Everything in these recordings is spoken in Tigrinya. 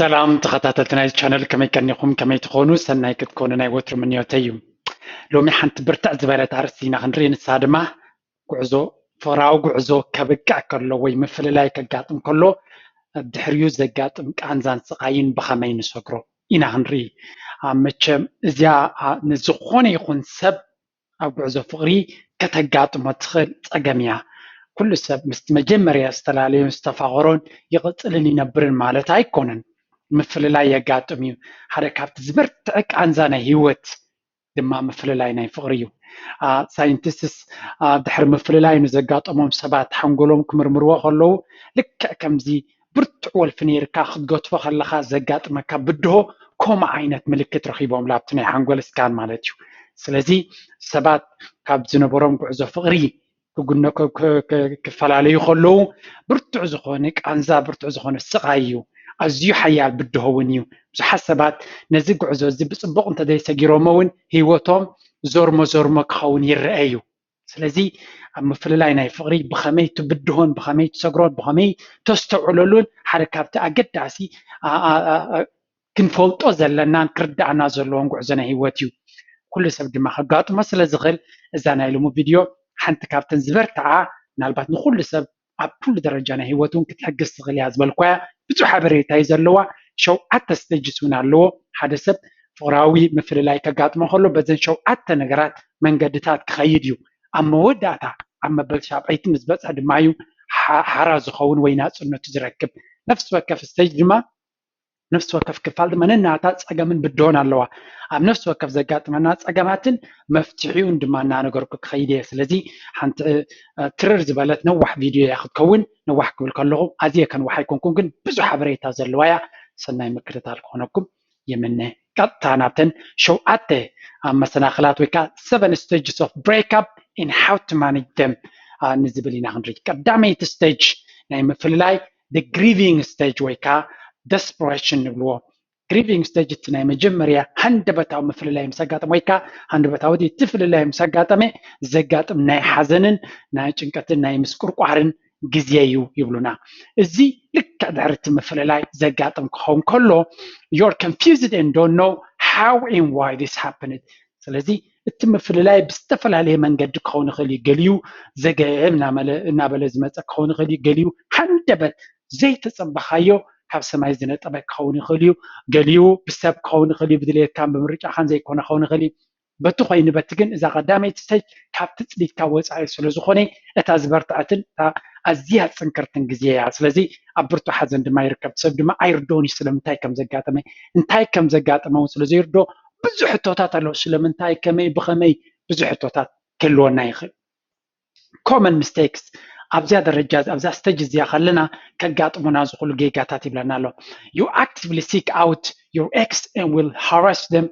ሰላም ተኸታተልቲ ናይዚ ቻነል፣ ከመይ ቀኒኹም? ከመይ ትኾኑ? ሰናይ ክትኮኑ ናይ ወትሩ ምንዮተይ እዩ። ሎሚ ሓንቲ ብርትዕ ዝበለት ኣርእስቲ ኢና ክንርኢ፣ ንሳ ድማ ጉዕዞ፣ ፍቕራዊ ጉዕዞ ከብቅዕ ከሎ ወይ ምፍልላይ ከጋጥም ከሎ፣ ድሕሪኡ ዘጋጥም ቃንዛን ስቓይን ብኸመይ ንሰግሮ ኢና ክንርኢ። ኣብ መቸም እዚኣ፣ ኣ፣ ንዝኾነ ይኹን ሰብ ኣብ ጉዕዞ ፍቕሪ ከተጋጥሞ ትኽእል ጸገም እያ። ኩሉ ሰብ ምስቲ መጀመርያ ዝተላለዮን ዝተፋቐሮን ይቕጽልን ይነብርን ማለት ኣይኮነን። ምፍልላይ የጋጥም እዩ። ሓደ ካብቲ ዝበርትዐ ቃንዛ ናይ ህይወት ድማ ምፍልላይ ናይ ፍቕሪ እዩ። ኣ፣ ሳይንቲስትስ፣ ኣ፣ ድሕሪ ምፍልላይ ንዘጋጠሞም ሰባት ሓንጎሎም ክምርምርዎ ከለዉ፣ ልክዕ ከምዚ ብርቱዕ ወልፊ ነይርካ ክትገትፎ ከለኻ ዘጋጥመካ ብድሆ፣ ከምኡ ዓይነት ምልክት ረኺቦም፣ ላብቲ ናይ ሓንጎል ስካን ማለት እዩ። ስለዚ ሰባት ካብ ዝነበሮም ጉዕዞ ፍቕሪ ክጉነ-፣ ክ-፣ ክ-፣ ክ-፣ ክፈላለዩ ከለዉ፣ ብርቱዕ ዝኾነ ቃንዛ፣ ብርቱዕ ዝኾነ ስቓይ እዩ። ኣዝዩ ሓያል ብድሆ እውን እዩ። ብዙሓት ሰባት ነዚ ጉዕዞ እዚ ብጽቡቕ እንተዘይሰጊሮሞ እውን ህይወቶም ዞርሞ ዞርሞ ክኸውን ይረአ እዩ። ስለዚ ኣብ ምፍልላይ ናይ ፍቕሪ ብኸመይ ትብድሆን ብኸመይ ትሰግሮን ብኸመይ ተስተውዕለሉን ሓደ ካብቲ ኣገዳሲ፣ ኣ፣ ኣ፣ ኣ፣ ኣ፣ ክንፈልጦ ዘለናን ክርዳእና ዘለዎን ጉዕዞ ናይ ህይወት እዩ። ኩሉ ሰብ ድማ ከጋጥሞ ስለ ዝኽእል፣ እዛ ናይ ሎሚ ቪድዮ ሓንቲ ካብተን ዝበርትዓ፣ ምናልባት ንኹሉ ሰብ ኣብ ኩሉ ደረጃ ናይ ህይወት እውን ክትሕግዝ ትኽእል እያ ዝበልኳያ ብዙሕ ሓበሬታ እዩ ዘለዋ። ሸውዓተ ስቴጅስ እውን ኣለዎ። ሓደ ሰብ ፍቕራዊ ምፍልላይ ከጋጥሞ ከሎ በዘን ሸውዓተ ነገራት መንገድታት ክኸይድ እዩ። ኣብ መወዳእታ ኣብ መበል ሻብዐይቲ ምስ በጽሐ ድማ እዩ ሓ-፣ ሓራ ዝኸውን ወይ ናጽነቱ ዝረክብ። ነፍሲ ወከፍ ስቴጅ ድማ፣ ነፍሲ ወከፍ ክፋል ድማ ነናታ ጸገምን ብድሆን ኣለዋ። ኣብ ነፍሲ ወከፍ ዘጋጥመና ጸገማትን መፍትሒኡን ድማ እናነገርኩ ክኸይድ እየ። ስለዚ ሓንቲ፣ እ፣ ትርር ዝበለት ነዋሕ ቪድዮ እያ ክትከውን። ነዋሕ ክብል ከለኹ ኣዝየ ከንዋሕ ኣይኮንኩን፣ ግን ብዙሕ ሓበሬታ ዘለዋ እያ። ሰናይ ምክትታል ክኾነኩም ይምነ። ቀጥታ ናብተን ሸውዓተ፣ ኣ፣ መሰናኽላት ወይ ከዓ seven stages of breakup and how to manage them፣ ኣ፣ ንዝብል ኢና ክንርኢ። ቀዳመይቲ ስቴጅ ናይ ምፍልላይ the grieving stage ወይ ከዓ desperation ንብልዎ። ግሪቪንግ ስቴጅ እቲ ናይ መጀመርያ ሃንደበታዊ ምፍልላይ ምስ ኣጋጠመ ወይ ከዓ ሃንደበታዊ እቲ ፍልላይ ምስ ኣጋጠመ ዘጋጥም ናይ ሓዘንን ናይ ጭንቀትን ናይ ምስቁርቋርን ግዜ እዩ ይብሉና። እዚ ልክዕ ድሕሪ እቲ ምፍልላይ ዘጋጥም ክኸውን ከሎ፣ you're confused and don't know how and why this happened። ስለዚ እቲ ምፍልላይ ብዝተፈላለየ መንገዲ ክኸውን ይኽእል እዩ። ገሊኡ ዘገም እናመለ-፣ እናበለ ዝመፀ ክኸውን ይኽእል እዩ። ገሊኡ ሃንደበት ዘይተፀበኻዮ ካብ ሰማይ ዝነጠበ ክኸውን ይኽእል እዩ። ገሊኡ ብሰብ ክኸውን ይኽእል እዩ፣ ብድሌትካን ብምርጫኻን ዘይኮነ ክኸውን ይኽእል እዩ። በቲ ኮይኑ በቲ ግን እዛ ቀዳመይቲ ስቴጅ ካብ ትፅቢትካ ወፃኢ ስለ ዝኾነ እታ ዝበርትዐትን እታ ኣዝያ ፅንክርትን ግዜ እያ። ስለዚ ኣብ ብርቱዕ ሓዘን ድማ ይርከብ። ሰብ ድማ ኣይርድኦን እዩ ስለምንታይ ከም ዘጋጠመ፣ እንታይ ከም ዘጋጠመ እውን ስለ ዘይርድኦ ብዙሕ ሕቶታት ኣለዉ። ስለምንታይ፣ ከመይ፣ ብኸመይ ብዙሕ ሕቶታት ክህልወና ይኽእል። ኮመን ሚስቴክስ ኣብዚኣ ደረጃ ኣብዛ ስቴጅ እዚኣ ከለና ከጋጥሙና ዝኽእሉ ጌጋታት ይብለና ኣሎ። You actively seek out your ex and will harass them,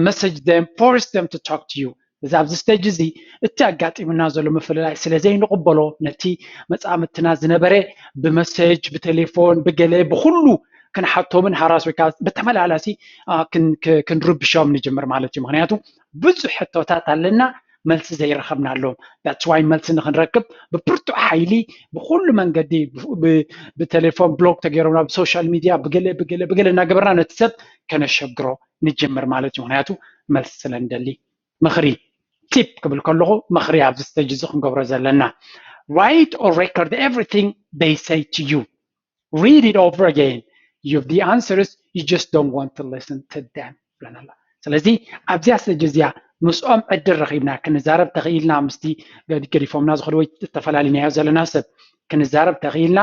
message them, force them to talk to you። እዚ ኣብዚ ስቴጅ እዚ እቲ ኣጋጢሙና ዘሎ ምፍልላይ ስለ ዘይንቕበሎ ነቲ መጻምድትና ዝነበረ ብመሰጅ ብቴሌፎን ብገለ ብኹሉ ክንሓቶምን ሃራስ ወይ ከዓ ብተመላላሲ ክንርብሾም ንጅምር ማለት እዩ። ምክንያቱ ብዙሕ ሕቶታት ኣለና፣ መልሲ ዘይረኸብናሎም። That's why መልሲ ንክንረክብ ብብርቱዕ ሓይሊ ብኩሉ መንገዲ ብቴሌፎን ብሎክ ተገይሮምና ብሶሻል ሚድያ ብገለ ብገለ ብገለ እናገበርና ነቲ ሰብ ከነሸግሮ ንጅምር ማለት እዩ። ምክንያቱ መልሲ ስለ እንደሊ። ምክሪ ቲፕ ክብል ከለኹ ምክሪ ኣብዚ ስቴጅ እዚ ክንገብሮ ዘለና write or record everything they say to you. Read it over again. You, the answer is you just don't want to listen to them ብለና። ስለዚ ኣብዚኣ ስቴጅ እዚኣ ምስኦም ዕድል ረኺብና ክንዛረብ ተኽኢልና ምስቲ ገዲፎምና ዝኸዱ ወይ ዝተፈላለዩናዮ ዘለና ሰብ ክንዛረብ ተኽኢልና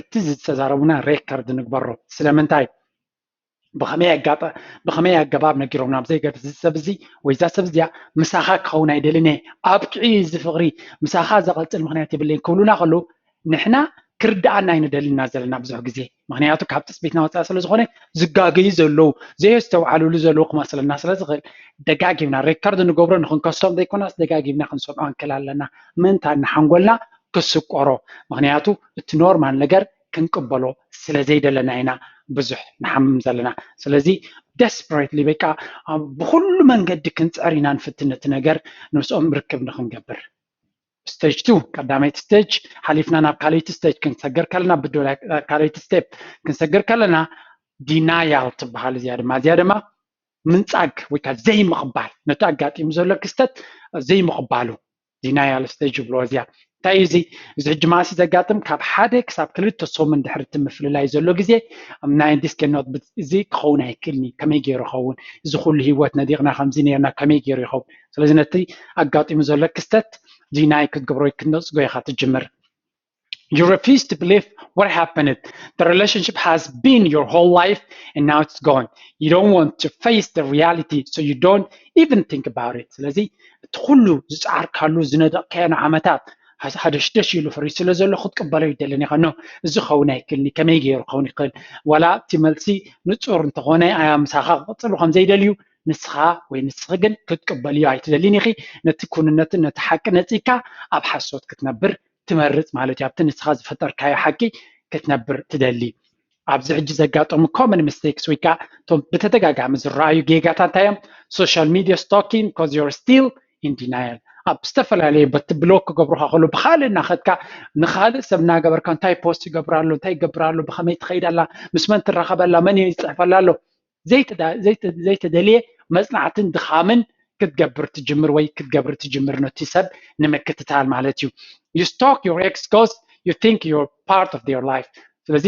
እቲ ዝተዛረቡና ሬከርድ ንግበሮ። ስለምንታይ ብኸመይ ኣጋጠ-፣ ብኸመይ ኣገባብ ነጊሮም ናብ ዘይገድፍ እዚ ሰብ እዚ ወይ እዛ ሰብ እዚኣ ምሳኻ ክኸውን ኣይደልን እየ፣ ኣብቂዑ እዚ ፍቕሪ፣ ምሳኻ ዘቐጽል ምኽንያት የብለይን ክብሉና ከለዉ ንሕና ክርድኣና ኣይንደልና ዘለና ብዙሕ ግዜ። ምኽንያቱ ካብ ትጽቢትና ወጻኢ ስለ ዝኾነ ዝጋገዩ ዘለዉ፣ ዘየስተውዓሉሉ ዘለዉ ክመስለና ስለ ዝኽእል ደጋጊምና ሬከርድ ንገብሮ ንኽንከሶም ዘይኮናስ ደጋጊምና ክንሰምዖ እንክእል ኣለና። ምእንታን ንሓንጎልና ክስቆሮ። ምኽንያቱ እቲ ኖርማል ነገር ክንቅበሎ ስለ ዘይደለና ኢና ብዙሕ ንሓምም ዘለና። ስለዚ ደስፐሬትሊ በቃ ብኹሉ መንገዲ ክንፅዕር ኢና ንፍትን ነቲ ነገር ምስኦም ርክብ ንክንገብር። stage two ቀዳመይቲ stage ሓሊፍና ናብ ካልኣይቲ stage ክንሰግር ከለና ብዶ ካልኣይቲ step ክንሰግር ከለና denial ትበሃል። እዚኣ ድማ እዚኣ ድማ ምንጻግ ወይ ከዓ ዘይምቕባል ነቲ ኣጋጢሙ ዘሎ ክስተት ዘይምቕባሉ denial stage ይብልዎ። እዚኣ እንታይ እዩ እዚ? እዚ ሕጂ ማእሲ ዘጋጥም ካብ ሓደ ክሳብ ክልተ ሰሙን ድሕሪ እቲ ምፍልላይ ዘሎ ግዜ ናይ this cannot be፣ እዚ ክኸውን ኣይክእልኒ፣ ከመይ ገይሩ ይኸውን? እዚ ኩሉ ህይወት ነዲቕና ከምዚ ነርና ከመይ ገይሩ ይኸውን? ስለዚ ነቲ ኣጋጢሙ ዘሎ ክስተት deny ክትገብሮ ወይ ክትነጽጎ ኢኻ ትጅምር። You refuse to believe what happened. The relationship has been your whole life and now it's gone. You don't want to face the reality, so you don't even think about it. ስለዚ እቲ ኩሉ ዝፀዓርካሉ ዝነደቕካዮ ንዓመታት ሃደሽደሽ ኢሉ ፈሪሱ ስለ ዘሎ ክትቅበሎ ይደልን ኢኻ። ኖ፣ እዚ ኸውን ኣይክልኒ፣ ከመይ ገይሩ ክኸውን ይኽእል? ዋላ እቲ መልሲ ንፁር እንተኾነ ምሳኻ ክቕፅሉ ከም ዘይደልዩ ንስኻ ወይ ንስኺ ግን ክትቅበልዮ ኣይትደልን ኢኺ። ነቲ ኩንነትን ነቲ ሓቂ ነፂካ ኣብ ሓሶት ክትነብር ትመርፅ ማለት እዩ። ኣብቲ ንስኻ ዝፈጠርካዮ ሓቂ ክትነብር ትደሊ። ኣብዚ ሕጂ ዘጋጠሙ common mistakes ወይ ከዓ እቶም ብተደጋጋሚ ዝረኣዩ ጌጋታት እንታይ እዮም? Social media stalking, because you're still in denial። ኣብ ዝተፈላለዩ በቲ ብሎክ ክገብሩካ ከሎ ብካልእ እናኸድካ ንካልእ ሰብ እናገበርካ እንታይ ፖስት ይገብር ኣሎ፣ እንታይ ይገብር ኣሎ፣ ብከመይ ትኸይድ ኣላ፣ ምስ መን ትራኸብ ኣላ፣ መን ይፅሕፈላ ኣሎ ዘይተደልየ መፅናዕትን ድኻምን ክትገብር ትጅምር ወይ ክትገብር ትጅምር ነቲ ሰብ ንምክትታል ማለት እዩ። You stalk your ex because you think you're part of their life። ስለዚ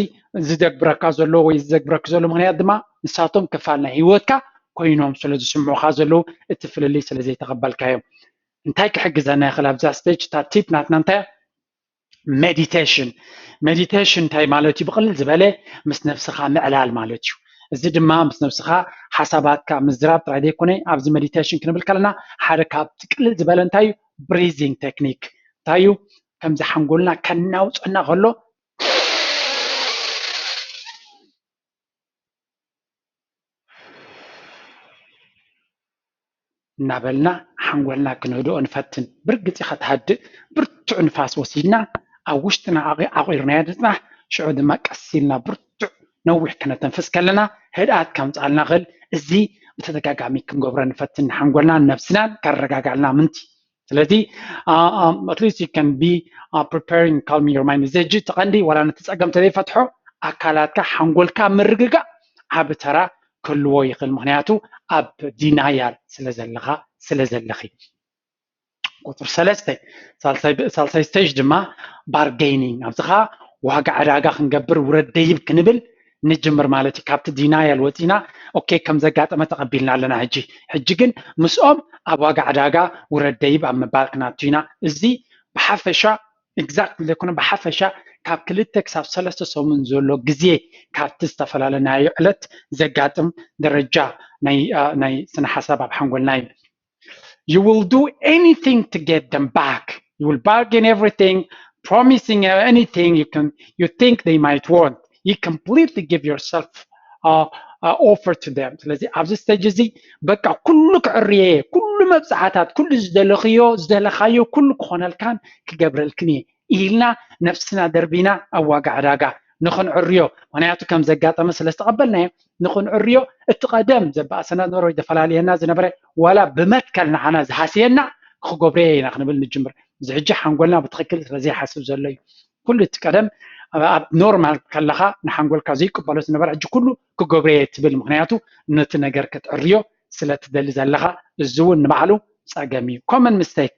ዝደግብረካ ዘሎ ወይ ዝዘግብረክ ዘሎ ምክንያት ድማ ንሳቶም ክፋል ናይ ህይወትካ ኮይኖም ስለ ዝስምዑካ ዘለዉ እቲ ፍልልይ ስለ ዘይተቐበልካዮም። እንታይ ክሕግዘና ይኽእል ኣብዛ stage? እታ ቲፕ ናትና እንታይ? Meditation። Meditation እንታይ ማለት እዩ? ብቕልል ዝበለ ምስ ነብስኻ ምዕላል ማለት እዩ። እዚ ድማ ምስ ነብስኻ ሓሳባትካ ምዝራብ ጥራይ ዘይኮነ ኣብዚ meditation ክንብል ከለና ሓደ ካብቲ ቅልል ዝበለ እንታይ እዩ? Breathing technique። እንታይ እዩ? ከምዚ ሓንጎልና ከናውፀና ከሎ እናበልና ሓንጎልና ክነህድኦ ንፈትን። ብርግፂ ከተሃድእ ብርቱዕ ንፋስ ወሲድና ኣብ ውሽጥና ዓቒርናዮ ንፅናሕ። ሽዑ ድማ ቀስ ኢልና ብርቱዕ ነዊሕ ክነተንፍስ ከለና ህድኣት ከምፅኣልና ክእል። እዚ ብተደጋጋሚ ክንገብሮ ንፈትን፣ ንሓንጎልናን ነብስናን ከረጋጋልና ምንቲ። ስለዚ at least you can be preparing calming your mind። እዚ ሕጂ እቲ ቀንዲ ዋላ ነቲ ፀገም ተዘይፈትሖ ኣካላትካ ሓንጎልካ ምርግጋእ ዓቢ ተራ ክህልዎ ይኽእል። ምክንያቱ ኣብ denial ስለ ዘለኻ ስለ ዘለኺ። ቁፅሪ ሰለስተ ሳልሳይ stage ድማ bargaining። ኣብዚ ከዓ ዋጋ ዕዳጋ ክንገብር ውረድ ደይብ ክንብል ንጅምር ማለት እዩ። ካብቲ denial ወፂና okay ከም ዘጋጠመ ተቐቢልና ኣለና። ሕጂ ሕጂ ግን ምስኦም ኣብ ዋጋ ዕዳጋ ውረድ ደይብ ኣብ ምባል ክናቱ ኢና። እዚ ብሓፈሻ exactly ዘይኮነ ብሓፈሻ ካብ ክልተ ክሳብ ሰለስተ ሰሙን ዘሎ ግዜ ካብቲ ዝተፈላለናዮ ዕለት ዘጋጥም ደረጃ ናይ ስነ ሓሳብ ኣብ ሓንጎልና እዩ። You will do anything to get them back. You will bargain everything, promising anything you can you think they might want. You completely give yourself uh, uh, over to them. ስለዚ ኣብዚ stage እዚ በቃ ኩሉ ክዕርየ፣ ኩሉ መብፅዓታት፣ ኩሉ ዝደለኽዮ ዝደለኻዮ ኩሉ ክኾነልካን ክገብረልክን እየ ኢልና ነብስና ደርቢና ኣብ ዋጋ ዕዳጋ ንኽንዕርዮ። ምክንያቱ ከም ዘጋጠመ ስለ ዝተቐበልናዮ ንኽንዕርዮ እቲ ቀደም ዘባእሰና ዝነበረ ወይ ዘፈላለየና ዝነበረ ዋላ ብመትከል ንዓና ዝሃስየና ክገብረዮ ኢና ክንብል ንጅምር። እዚ ሕጂ ሓንጎልና ብትኽክል ስለ ዘይሓስብ ዘሎ እዩ። ኩሉ እቲ ቀደም ኣብ ኖርማል ከለኻ ንሓንጎልካ ዘይቅበሎ ዝነበረ ሕጂ ኩሉ ክገብረዮ ትብል። ምክንያቱ ነቲ ነገር ክትዕርዮ ስለ ትደሊ ዘለኻ። እዚ እውን ንባዕሉ ፀገም እዩ። Common mistake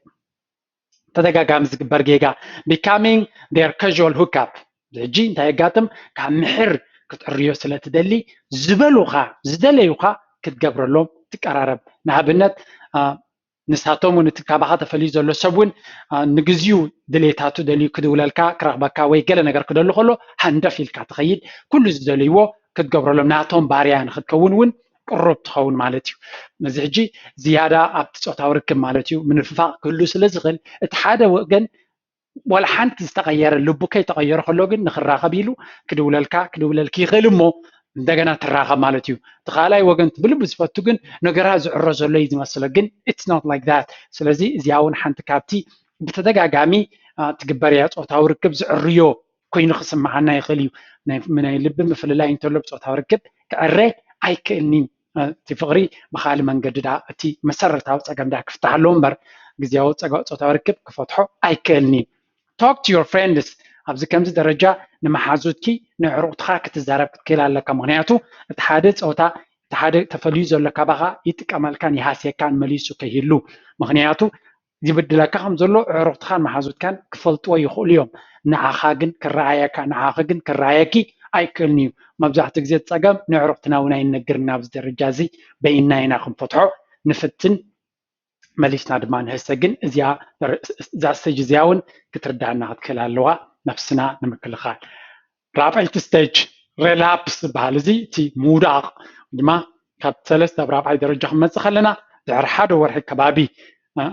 ተደጋጋሚ ዝግበር ጌጋ becoming their casual hookup። ሕጂ እንታይ የጋጥም? ካብ ምሕር ክትዕርዮ ስለ ትደሊ ዝበሉኻ ዝደለዩኻ ክትገብረሎም ትቀራረብ። ንኣብነት ንሳቶም እውን እቲ ካባኻ ተፈልዩ ዘሎ ሰብ እውን ንግዚኡ ድሌታቱ ደልዩ ክድውለልካ ክረኽበካ ወይ ገለ ነገር ክደሉ ከሎ ሃንደፍ ኢልካ ትኸይድ። ኩሉ ዝደልይዎ ክትገብረሎም ናቶም ባርያ ንክትከውን እውን ቅሩብ ትኸውን ማለት እዩ። እዚ ሕጂ ዝያዳ ኣብቲ ፆታዊ ርክብ ማለት እዩ ምንፍፋቕ ክህሉ ስለ ዝኽእል እቲ ሓደ ወገን ዋላ ሓንቲ ዝተቐየረ ልቡ ከይተቐየረ ከሎ ግን ንክራኸብ ኢሉ ክድውለልካ ክድውለልኪ ይኽእል እሞ እንደገና ትራኸብ ማለት እዩ። እቲ ካልኣይ ወገን ብልቢ ዝፈቱ ግን ነገራ ዝዕሮ ዘሎ እዩ ዝመስሎ ግን it's not like that። ስለዚ እዚኣ እውን ሓንቲ ካብቲ ብተደጋጋሚ ትግበር እያ። ፆታዊ ርክብ ዝዕርዮ ኮይኑ ክስምዓና ይኽእል እዩ። ናይ ልቢ ምፍልላይ እንተሎ ብፆታዊ ርክብ ክዕረ ኣይክእልኒ እቲ ፍቕሪ ብካልእ መንገዲ ዳ እቲ መሰረታዊ ፀገም ዳ ክፍታሕ ኣለዎ እምበር ግዜያዊ ፆታዊ ርክብ ክፈትሖ ኣይክእልን እዩ። Talk to your friends። ኣብዚ ከምዚ ደረጃ ንመሓዙትኪ ንዕሩቕትኻ ክትዛረብ ክትክእል ኣለካ። ምክንያቱ እቲ ሓደ ፆታ እቲ ሓደ ተፈልዩ ዘሎ ካባኻ ይጥቀመልካን ይሃስየካን መሊሱ ከይህሉ። ምክንያቱ ይብድለካ ከም ዘሎ ዕሩቕትኻን መሓዙትካን ክፈልጥዎ ይኽእሉ እዮም። ንዓኻ ግን ክረኣየካ ንዓኺ ግን ክረኣየኪ ኣይክእልን እዩ። መብዛሕትኡ ግዜ ፀገም ንዕሩቕትና እውን ኣይንነግርን ኣብዚ ደረጃ እዚ በይንና ኢና ክንፈትሖ ንፍትን መሊስና ድማ ንህሰ ግን እዚኣ እዛ ስቴጅ እዚኣ እውን ክትርዳእና ክትክእል ኣለዋ ነፍስና ንምክልኻል። ራብዐይቲ ስቴጅ ሬላፕስ ዝበሃል እዚ እቲ ምውዳቕ ድማ ካብ ሰለስተ ኣብ ራብዓይ ደረጃ ክንመፅእ ከለና ድሕሪ ሓደ ወርሒ ከባቢ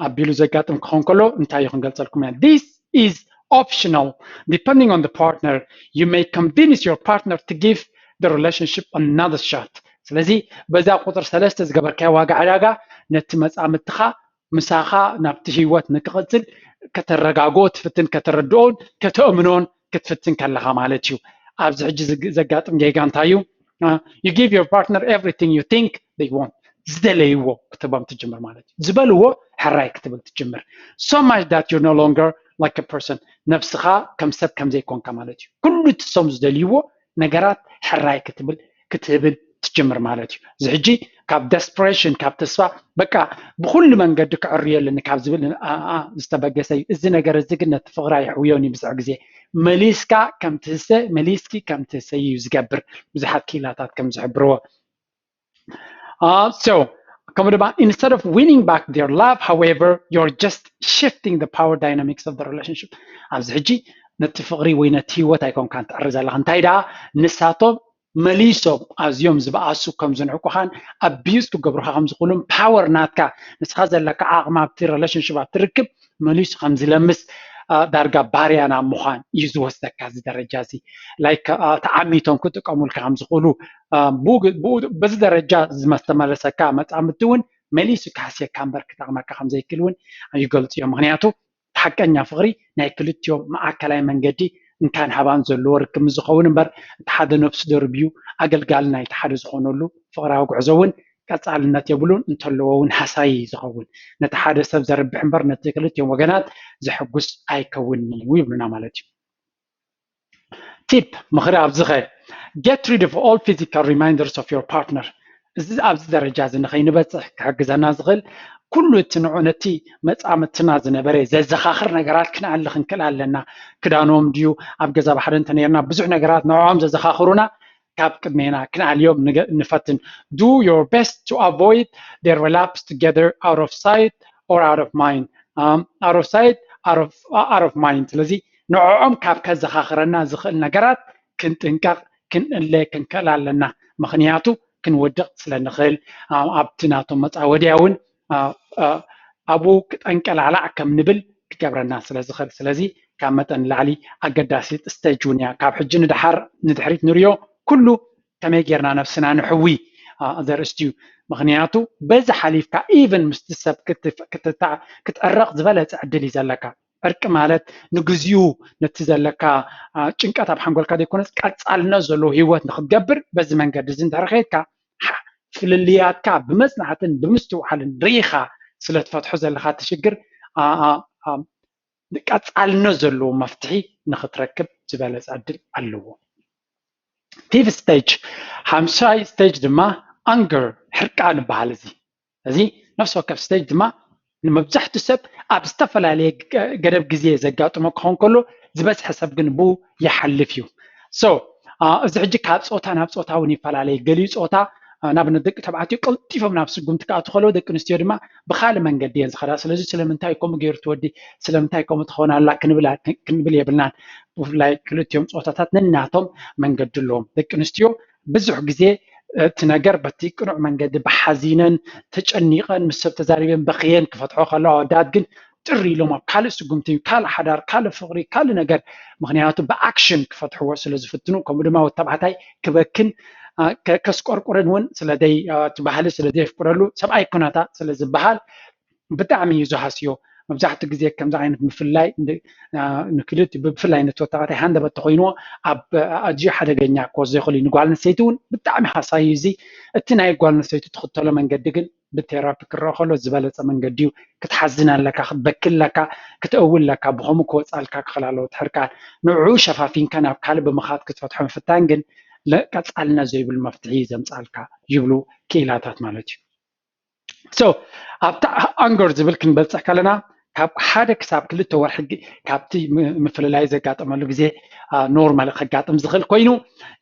ኣቢሉ ዘጋጥም ክኸውን ከሎ እንታይ እዩ ክንገልፀልኩም ኢና። This is optional. Depending on the partner, you may convince your partner to give the relationship another shot. ስለዚ በዛ ቁፅር ሰለስተ ዝገበርካዮ ዋጋ ዕዳጋ ነቲ መፃምድትኻ ምሳኻ ናብቲ ህይወት ንክቕፅል ከተረጋግኦ ትፍትን ከተረድኦን ከተእምኖን ክትፍትን ከለኻ ማለት እዩ። ኣብዚ ሕጂ ዘጋጥም ጌጋ እንታይ እዩ? You give your partner everything you think they want። ዝደለይዎ ክትቦም ትጅምር ማለት እዩ። ዝበልዎ ሕራይ ክትብል ትጅምር። So much that you're no longer like a person። ነብስኻ ከም ሰብ ከም ዘይኮንካ ማለት እዩ። ኩሉ እቲ ሰም ዝደልይዎ ነገራት ሕራይ ክትብል ክትህብን ትጅምር ማለት እዩ። እዚ ሕጂ ካብ ደስፕሬሽን ካብ ተስፋ በቃ ብኩሉ መንገዲ ክዕርዮ ኣለኒ ካብ ዝብል ዝተበገሰ እዩ። እዚ ነገር እዚ ግን ነቲ ፍቕራ ይሕውዮን እዩ። ብዙሕ ግዜ መሊስካ ከም ትህሰ መሊስኪ ከም ትህሰ እዩ ዝገብር። ብዙሓት ክኢላታት ከም ዝሕብርዎ so ከምኡ ድማ instead of winning back their love, however, you're just shifting the power dynamics of the relationship። ኣብዚ ሕጂ ነቲ ፍቕሪ ወይ ነቲ ህይወት ኣይኮንካን ትዕሪ ዘለኻ። እንታይ ደኣ ንሳቶም መሊሶም ኣዝዮም ዝበኣሱ ከም ዝንዕቁኻን ኣቢዩዝ ክገብሩኻ ከም ዝኽእሉን ፓወር ናትካ ንስኻ ዘለካ ዓቕሚ ኣብቲ ሪሌሽንሽፕ ኣብቲ ርክብ መሊሱ ከም ዝለምስ ዳርጋ ባርያ ናብ ምዃን እዩ ዝወስደካ። እዚ ደረጃ እዚ ላይክ ተዓሚቶም ክጥቀሙልካ ከም ዝኽእሉ በዚ ደረጃ ዝተመለሰካ መፃምድቲ እውን መሊሱ ክሃስየካ እምበር ክጠቕመካ ከም ዘይክእል እውን ይገልፁ እዮም። ምክንያቱ ሓቀኛ ፍቕሪ ናይ ክልቲኦም ማእከላይ መንገዲ እንካን ሃባን ዘለዎ ርክብ ዝኸውን እምበር እቲ ሓደ ነብሱ ደርብዩ ኣገልጋሊ ናይቲ ሓደ ዝኾነሉ ፍቕራዊ ጉዕዞ እውን ቀፃልነት የብሉን፣ እንተለዎ እውን ሃሳዪ ዝኸውን ነቲ ሓደ ሰብ ዘርብሕ እምበር ነቲ ክልቲኦም ወገናት ዘሐጉስ ኣይከውንን እዩ ይብሉና ማለት እዩ። ቲፕ ምኽሪ ኣብዝኸ get rid of all physical reminders of your partner። እዚ ኣብዚ ደረጃ እዚ ንኸይንበፅሕ ክሕግዘና ዝኽእል ኩሉ እቲ ንዑ ነቲ መፃምድትና ዝነበረ ዘዘኻኽር ነገራት ክንኣሊ ክንክእል ኣለና። ክዳኖም ድዩ ኣብ ገዛ ብሓደ እንተነርና ብዙሕ ነገራት ንዕኦም ዘዘኻኽሩና ካብ ቅድሜና ክንኣልዮም ንፈትን። Do your best to avoid their relapse together out of sight or out of mind. Um, out of sight, out of, uh, out of mind. ስለዚ ንዕኦም ካብ ከዘኻኽረና ዝኽእል ነገራት ክንጥንቀቕ ክንእለ ክንክእል ኣለና። ምኽንያቱ ክንወድቕ ስለ ንኽእል ኣብቲ ናቶም መፃወድያ እውን ኣብኡ ክጠንቀላዕላዕ ከም ንብል ክገብረና ስለ ዝኽእል። ስለዚ ካብ መጠን ንላዕሊ ኣገዳሲት ስቴጅ እውን እያ። ካብ ሕጂ ንድሓር ንድሕሪት ንሪኦ ኩሉ ከመይ ጌርና ነብስና ንሕዊ ዘርእስቲ እዩ። ምኽንያቱ በዚ ሓሊፍካ ኢቨን ምስቲ ሰብ ክትዕረቕ ዝበለፀ ዕድል እዩ ዘለካ። ዕርቂ ማለት ንግዚኡ ነቲ ዘለካ ጭንቀት ኣብ ሓንጎልካ ዘይኮነስ ቀፃልነት ዘለዎ ህይወት ንክትገብር በዚ መንገዲ እዚ እንድሕር ከይድካ ፍልልያትካ ብመፅናዕትን ብምስትውዓልን ርኢኻ ስለ ትፈትሖ ዘለካ እቲ ሽግር ቀፃልነት ዘለዎ መፍትሒ ንክትረክብ ዝበለፀ ዕድል ኣለዎ። ፊፍት ስቴጅ ሓምሻይ ስቴጅ ድማ ኣንገር ሕርቃን ይበሃል። እዚ እዚ ነፍሲ ወከፍ ስቴጅ ድማ ንመብዛሕትኡ ሰብ ኣብ ዝተፈላለየ ገደብ ግዜ ዘጋጥሞ ክኸውን ከሎ ዝበዝሐ ሰብ ግን ብኡ ይሓልፍ እዩ። So እዚ ሕጂ ካብ ፆታ ናብ ፆታ እውን ይፈላለየ። ገሊኡ ፆታ ንኣብነት ደቂ ተባዕትዮ ቀልጢፎም ናብ ስጉምቲ ክኣትዉ ከለዉ ደቂ ኣንስትዮ ድማ ብካልእ መንገዲ እየን ዝኸዳ። ስለዚ ስለምንታይ ከምኡ ገይሩ ትወዲ ስለምንታይ ከምኡ ትኸውን ኣላ ክንብል የብልናን። ብፍላይ ክልቲኦም ፆታታት ነናቶም መንገዲ ኣለዎም። ደቂ ኣንስትዮ ብዙሕ ግዜ እቲ ነገር በቲ ቅኑዕ መንገዲ ብሓዚነን ተጨኒቐን ምስ ሰብ ተዛሪበን በኽየን ክፈትሖ ከለዋ ኣወዳት ግን ጥር ኢሎም ኣብ ካልእ ስጉምቲ ካልእ ሓዳር ካልእ ፍቕሪ ካልእ ነገር ምክንያቱ ብኣክሽን ክፈትሕዎ ስለ ዝፍትኑ ከምኡ ድማ ወተባዕታይ ክበክን ከስቆርቁርን እውን ስለደይ እቲ ባህሊ ስለ ዘየፍቅደሉ ሰብኣይ ኩነታ ስለ ዝበሃል ብጣዕሚ እዩ ዝሃስዮ። መብዛሕትኡ ግዜ ከምዚ ዓይነት ምፍላይ ንክልቲ ብፍላይ ነቲ ወታቀታይ ሃንደበት ተኮይንዎ ኣብ ኣዝዩ ሓደገኛ ክወስዶ ይኽእል እዩ። ንጓል ኣንስተይቲ እውን ብጣዕሚ ሃሳዩ እዚ እቲ ናይ ጓል ኣንስተይቲ ትኽተሎ መንገዲ ግን ብቴራፒ ክረአ ከሎ ዝበለፀ መንገዲ እዩ። ክትሓዝን ኣለካ፣ ክትበኪ ኣለካ፣ ክትእዊ ኣለካ፣ ብኸምኡ ክወፃልካ ክኽእል ኣለዎ እቲ ሕርቃን። ንዕኡ ሸፋፊንካ ናብ ካልእ ብምኻድ ክትፈትሖ ምፍታን ግን ቀፃልነት ዘይብሉ መፍትሒ እዩ ዘምፃልካ ይብሉ ክኢላታት ማለት እዩ። So ኣብታ ኣንገር ዝብል ክንበፅሕ ከለና ካብ ሓደ ክሳብ ክልተ ወርሒ ካብቲ ምፍልላይ ዘጋጠመሉ ግዜ ኖርማል ከጋጥም ዝኽእል ኮይኑ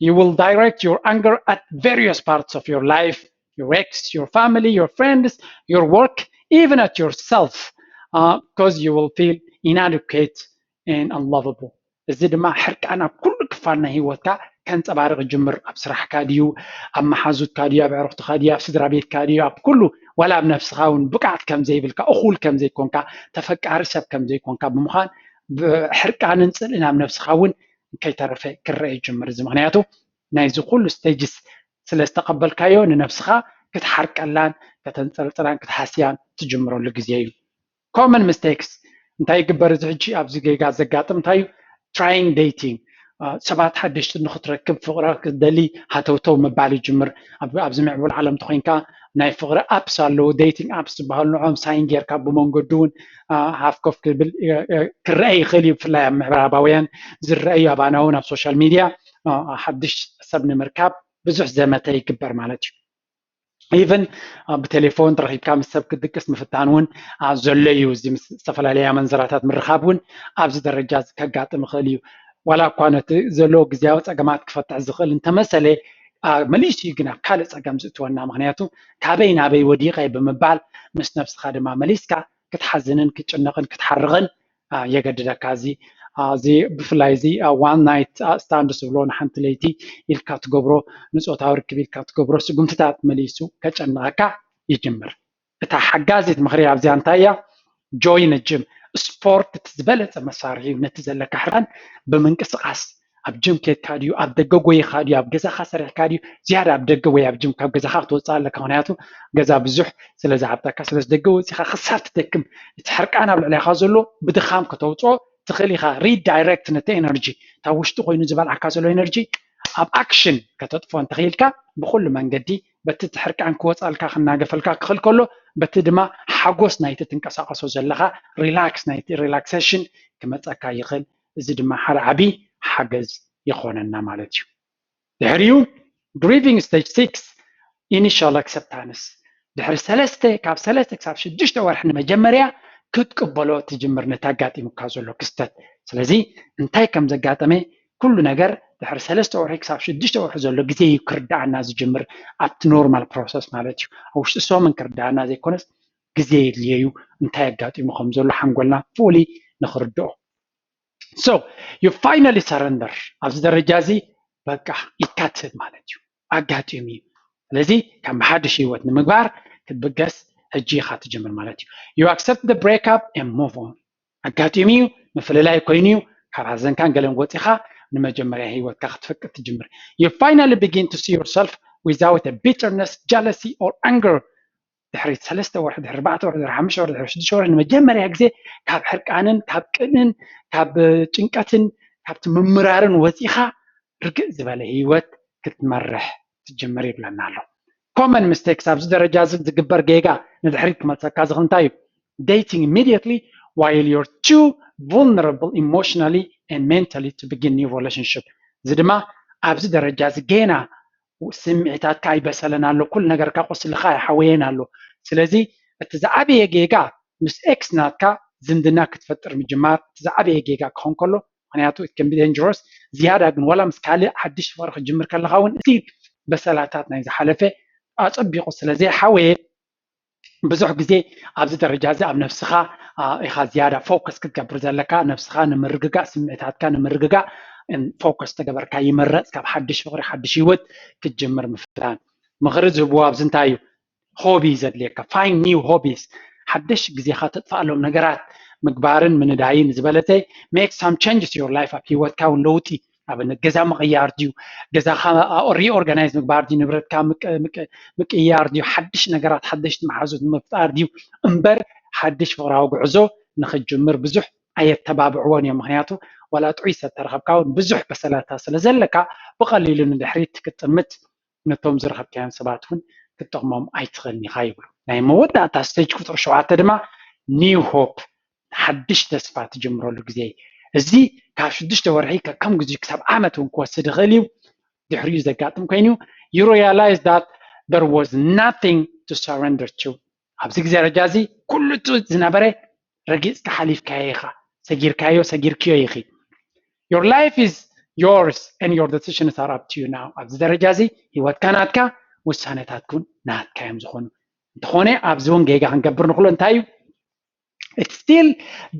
you will direct your anger at various parts of your life, your ex, your family, your friends, your work, even at yourself, because you will feel inadequate and unlovable. እዚ ድማ ሕርቃን ኣብ ኩሉ ክፋል ናይ ህይወትካ ከንፀባርቕ ይጅምር። ኣብ ስራሕካ ድዩ፣ ኣብ መሓዙትካ ድዩ፣ ኣብ ዕርኽትኻ ድዩ፣ ኣብ ስድራ ቤትካ ድዩ፣ ኣብ ኩሉ፣ ዋላ ኣብ ነፍስኻ እውን ብቕዓት ከም ዘይብልካ፣ እኹል ከም ዘይኮንካ፣ ተፈቃሪ ሰብ ከም ዘይኮንካ ብምዃን ሕርቃንን ፅልእን ኣብ ነፍስኻ እውን ከይተረፈ ክረአ ይጅምር። እዚ ምክንያቱ ናይዚ ኩሉ ስቴጅስ ስለ ዝተቐበልካዮ ንነፍስኻ ክትሓርቀላን ከተንፀርፅራን ክትሃስያን ትጅምረሉ ግዜ እዩ። Common mistakes እንታይ ይግበር? እዚ ሕጂ ኣብዚ ጌጋ ዘጋጥም እንታይ እዩ? Trying dating፣ ሰባት ሓደሽቲ ንክትረክብ ፍቕሪ ክትደሊ ሃተውተው ምባል ይጅምር። ኣብዚ ምዕቡል ዓለም ተኮይንካ ናይ ፍቕሪ ኣፕስ ኣለዉ፣ ዴቲንግ ኣፕስ ዝበሃሉ ንዖም ሳይን ጌርካ ብመንገዱ እውን ሃፍ ኮፍ ክብል ክረአ ይኽእል እዩ። ብፍላይ ኣብ ምዕራባውያን ዝረአ እዩ። ኣባና እውን ኣብ ሶሻል ሚድያ ሓድሽ ሰብ ንምርካብ ብዙሕ ዘመተ ይግበር ማለት እዩ። ኢቨን ብቴሌፎን ተረኪብካ ምስ ሰብ ክትድቅስ ምፍታን እውን ዘሎ እዩ። እዚ ምስ ዝተፈላለያ መንዘራታት ምርኻብ እውን ኣብዚ ደረጃ ከጋጥም ይኽእል እዩ። ዋላ እኳ ነቲ ዘሎ ግዜያዊ ፀገማት ክፈትሕ ዝኽእል እንተመሰለ መሊሱ እዩ ግን ኣብ ካልእ ፀገም ዝእትወና። ምክንያቱ ካበይ ናበይ ወዲቐ ብምባል ምስ ነብስኻ ድማ መሊስካ ክትሓዝንን ክትጭነቕን ክትሓርቕን የገድደካ። እዚ እዚ ብፍላይ እዚ ዋን ናይት ስታንድ ዝብሎ ንሓንቲ ለይቲ ኢልካ ትገብሮ ንፆታዊ ርክብ ኢልካ ትገብሮ ስጉምትታት መሊሱ ከጨንቐካ ይጅምር። እታ ሓጋዚት ምኽሪ ኣብዚኣ እንታይ እያ? ጆይን ጅም፣ ስፖርት እቲ ዝበለፀ መሳርሒ እዩ። ነቲ ዘለካ ሕርቃን ብምንቅስቃስ ኣብ ጅም ኬድካ ድዩ፣ ኣብ ደገ ጎይኻ ድዩ፣ ኣብ ገዛኻ ሰሪሕካ ድዩ፣ ዝያዳ ኣብ ደገ ወይ ኣብ ጅም ካብ ገዛኻ ክትወፅእ ኣለካ። ምክንያቱ ገዛ ብዙሕ ስለ ዝዓብጠካ፣ ስለዚ ደገ ወፂኻ ክሳብ ትደክም እቲ ሕርቃን ኣብ ልዕሌኻ ዘሎ ብድኻም ከተውፅኦ ትኽእል ኢኻ። ሪዳይሬክት ነቲ ኤነርጂ፣ እታ ውሽጢ ኮይኑ ዝበልዓካ ዘሎ ኤነርጂ ኣብ ኣክሽን ከተጥፎ እንተኽኢልካ ብኩሉ መንገዲ በቲ እቲ ሕርቃን ክወፃልካ ክናገፈልካ ክኽእል ከሎ በቲ ድማ ሓጎስ ናይቲ ትንቀሳቀሶ ዘለኻ ሪላክስ ናይቲ ሪላክሴሽን ክመፀካ ይኽእል። እዚ ድማ ሓደ ዓብዪ ሓገዝ ይኾነና ማለት እዩ። ድሕሪኡ ግሪቪንግ ስቴጅ ሲክስ ኢኒሻል ኣክሰፕታንስ ድሕሪ ሰለስተ ካብ ሰለስተ ክሳብ ሽዱሽተ ወርሒ ንመጀመርያ ክትቅበሎ ትጅምር ነቲ ኣጋጢሙካ ዘሎ ክስተት። ስለዚ እንታይ ከም ዘጋጠመ ኩሉ ነገር ድሕሪ ሰለስተ ወርሒ ክሳብ ሽዱሽተ ወርሒ ዘሎ ግዜ እዩ ክርዳኣና ዝጅምር ኣብቲ ኖርማል ፕሮሰስ ማለት እዩ። ኣብ ውሽጢ ሰሙን ክርዳኣና ዘይኮነስ ግዜ የድልዮ እዩ እንታይ ኣጋጢሙ ከም ዘሎ ሓንጎልና ፉሊ ንክርድኦ። So you finally surrender ኣብዚ ደረጃ እዚ በቃ ኢድካ ትህብ ማለት እዩ። ኣጋጢሙ እዩ። ስለዚ ካብ ሓድሽ ህይወት ንምግባር ክትብገስ ሕጂ ኢኻ ትጅምር ማለት እዩ። You accept the breakup and move on። ኣጋጢሙ እዩ፣ ምፍልላይ ኮይኑ እዩ፣ ካብ ሓዘንካን ገለን ወፂኻ ንመጀመርያ ህይወትካ ክትፈቅድ ትጅምር። You finally begin to see yourself without a bitterness, jealousy or anger ድሕሪ ሰለስተ ወርሒ ድሕሪ ኣርባዕተ ወርሒ ድሕሪ ሓሙሽተ ወርሒ ድሕሪ ሽዱሽተ ወርሒ ንመጀመርያ ግዜ ካብ ሕርቃንን ካብ ቅንን ካብ ጭንቀትን ካብቲ ምምራርን ወፂኻ ርግእ ዝበለ ህይወት ክትመርሕ ትጅምር ይብለና ኣሎ። ኮመን ሚስቴክስ ኣብዚ ደረጃ እዚ ዝግበር ጌጋ ንድሕሪት ክመልሰካ ዝኽእል እንታይ እዩ? Dating immediately while you're too vulnerable emotionally and mentally to begin new relationship። እዚ ድማ ኣብዚ ደረጃ እዚ ጌና ስምዒታትካ ኣይበሰለን ኣሎ፣ ኩሉ ነገርካ ቁስልኻ ኣይሓወየን ኣሎ። ስለዚ እቲ ዝዓበየ ጌጋ ምስ ኤክስ ናትካ ዝምድና ክትፈጥር ምጅማር እቲ ዝዓበየ ጌጋ ክኾን ከሎ፣ ምክንያቱ it can be dangerous። ዝያዳ ግን ዋላ ምስ ካልእ ሓድሽ ፍቕሪ ክትጅምር ከለኻ እውን እቲ በሰላታት ናይ ዝሓለፈ ኣጸቢቑ ስለ ዘይሓወየ ብዙሕ ግዜ ኣብዚ ደረጃ እዚ ኣብ ነብስኻ ኢኻ ዝያዳ ፎከስ ክትገብር ዘለካ። ነብስኻ ንምርግጋእ፣ ስምዒታትካ ንምርግጋእ ፎከስ ተገበርካ ይምረፅ። ካብ ሓድሽ ፍቕሪ ሓድሽ ህይወት ክትጅምር ምፍታን። ምኽሪ ዝህብዎ ኣብዚ እንታይ እዩ? ሆቢ ዘድልየካ፣ find new hobbies፣ ሓደሽ ግዜኻ ተጥፍኣሎም ነገራት ምግባርን ምንዳይን ዝበለተ make some changes your life ኣብ ህይወትካ እውን ለውጢ ኣብነት ገዛ ምቕያር ድዩ፣ ገዛኻ ሪኦርጋናይዝ ምግባር ድዩ፣ ንብረትካ ምቅያር ድዩ፣ ሓድሽ ነገራት ሓደሽቲ መሓዙት ንምፍጣር ድዩ እምበር ሓድሽ ፍቕራዊ ጉዕዞ ንክጅምር ብዙሕ ኣየተባብዕዎን እዮም። ምክንያቱ ዋላ ጥዑይ ሰብ ተረኸብካ እውን ብዙሕ በሰላታ ስለ ዘለካ ብቐሊሉ ንድሕሪት ክትጥምት ነቶም ዝረኸብካዮም ሰባት እውን ክትጠቕሞም ኣይትኽእልን ኢኻ ይብሉ። ናይ መወዳእታ ስቴጅ ቁፅሪ ሸውዓተ ድማ ኒው ሆፕ፣ ሓድሽ ተስፋ ትጅምረሉ ግዜ እዩ። እዚ ካብ ሽዱሽተ ወርሒ ከከም ግዜ ክሳብ ዓመት እውን ክወስድ ይኽእል እዩ። ድሕሪኡ ዘጋጥም ኮይኑ you realize that there was nothing to surrender to። ኣብዚ ግዜ ደረጃ እዚ ኩሉ እቲ ዝነበረ ረጊፅካ ሓሊፍካዮ ኢኻ፣ ሰጊርካዮ ሰጊርክዮ ኢኺ። Your life is yours and your decisions are up to you now። ኣብዚ ደረጃ እዚ ህይወትካ ናትካ፣ ውሳነታት እውን ናትካ እዮም ዝኾኑ። እንተኾነ ኣብዚ እውን ጌጋ ክንገብር ንኽእሎ እንታይ እዩ? It's still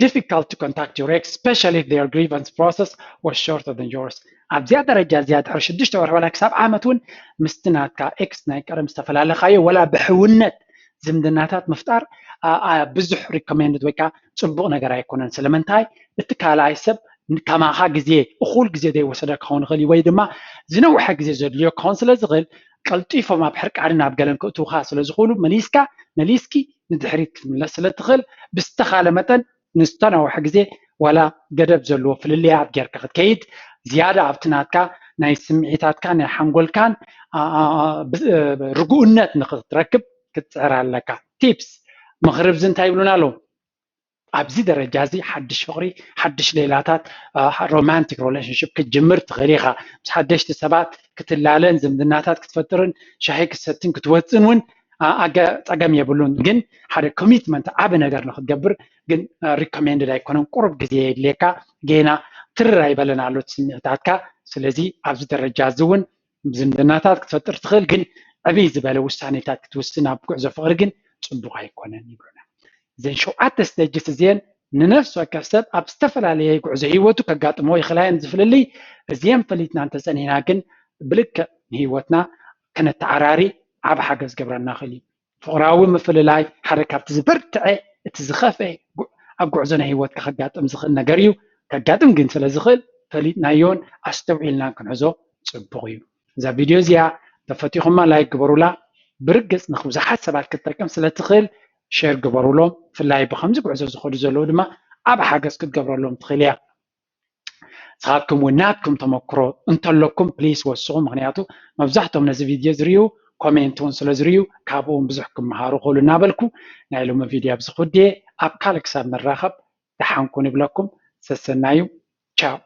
difficult to contact your ex, especially if their grievance process was shorter than yours። ኣብዚኣ ደረጃ እዚኣ ድሕሪ ሽዱሽተ ወርሒ ዋላ ክሳብ ዓመት እውን ምስቲ ናትካ ኤክስ ናይ ቀደም ዝተፈላለኻዮ ወላ ብሕውነት ዝምድናታት ምፍጣር ብዙሕ ሪኮሜንድድ ወይ ከዓ ፅቡቕ ነገር ኣይኮነን። ስለምንታይ? እቲ ካልኣይ ሰብ ከማኻ ግዜ እኹል ግዜ ዘይወሰደ ክኸውን ይኽእል እዩ፣ ወይ ድማ ዝነውሐ ግዜ ዘድልዮ ክኸውን ስለ ዝኽእል ቀልጢፎም ኣብ ሕርቃንን ኣብ ገለን ክእትውኻ ስለ ዝኽእሉ መሊስካ መሊስኪ ንድሕሪት ክትምለስ ስለ ትኽእል ብዝተኻለ መጠን ንዝተናውሐ ግዜ ዋላ ገደብ ዘለዎ ፍልልያት ጌርካ ክትከይድ ዝያዳ ኣብቲ ናትካ ናይ ስምዒታትካ ናይ ሓንጎልካን ርጉእነት ንክትረክብ ክትፅዕር ኣለካ። ቲፕስ ምኽሪ ብዚ እንታይ ይብሉና ኣለዉ? ኣብዚ ደረጃ እዚ ሓድሽ ፍቕሪ ሓድሽ ሌላታት ሮማንቲክ ሪሌሽንሽፕ ክትጅምር ትኽእል ኢኻ። ምስ ሓደሽቲ ሰባት ክትላለን ዝምድናታት ክትፈጥርን ሻሂ ክትሰትን ክትወፅን እውን ኣገ ፀገም የብሉን። ግን ሓደ ኮሚትመንት ዓቢ ነገር ንክትገብር ግን ሪኮሜንድድ ኣይኮነን። ቁሩብ ግዜ የድልየካ። ጌና ትርር ኣይበለን ኣሎ እቲ ስምዒታትካ። ስለዚ ኣብዚ ደረጃ እዚ እውን ዝምድናታት ክትፈጥር ትኽእል፣ ግን ዕብይ ዝበለ ውሳኔታት ክትውስን ኣብ ጉዕዞ ፍቕሪ ግን ፅቡቕ ኣይኮነን ይብሉና። እዘን ሸውዓተ ስቴጅስ እዚአን ንነፍሲ ወከፍ ሰብ ኣብ ዝተፈላለየ ጉዕዞ ህይወቱ ከጋጥሞ ይኽእላ እየን። ዝፍልልይ እዚአን ፈሊጥና እንተፀኒሕና ግን ብልክዕ ንህይወትና ከነተዓራሪ ዓብ ሓገዝ ገብረና ይኽእል እዩ። ፍቕራዊ ምፍልላይ ሓደ ካብቲ ዝበርትዐ እቲ ዝኸፍአ ኣብ ጉዕዞ ናይ ህይወትካ ከጋጥም ዝኽእል ነገር እዩ። ከጋጥም ግን ስለ ዝኽእል ፈሊጥናዮን ኣስተውዒልናን ክንሕዞ ፅቡቕ እዩ። እዛ ቪድዮ እዚኣ ተፈቲኹማ ላይክ ግበሩላ። ብርግፅ ንብዙሓት ሰባት ክትጠቅም ስለ ትኽእል ሼር ግበሩሎም። ብፍላይ ብከምዚ ጉዕዞ ዝኸዱ ዘለዉ ድማ ዓብ ሓገዝ ክትገብረሎም ትኽእል እያ። ንስኻትኩም እውን ናትኩም ተመክሮ እንተለኩም ፕሊስ ወስኹ። ምክንያቱ መብዛሕትኦም ነዚ ቪድዮ ዝርእዩ ኮሜንት እውን ስለ ዝርእዩ ካብኡ እውን ብዙሕ ክመሃሩ ክእሉ እናበልኩ ናይ ሎሚ ቪድዮ ኣብዚ ክውድየ። ኣብ ካልእ ክሳብ ንራኸብ ደሓን ኩኑ ይብለኩም። ሰሰናዩ። ቻው።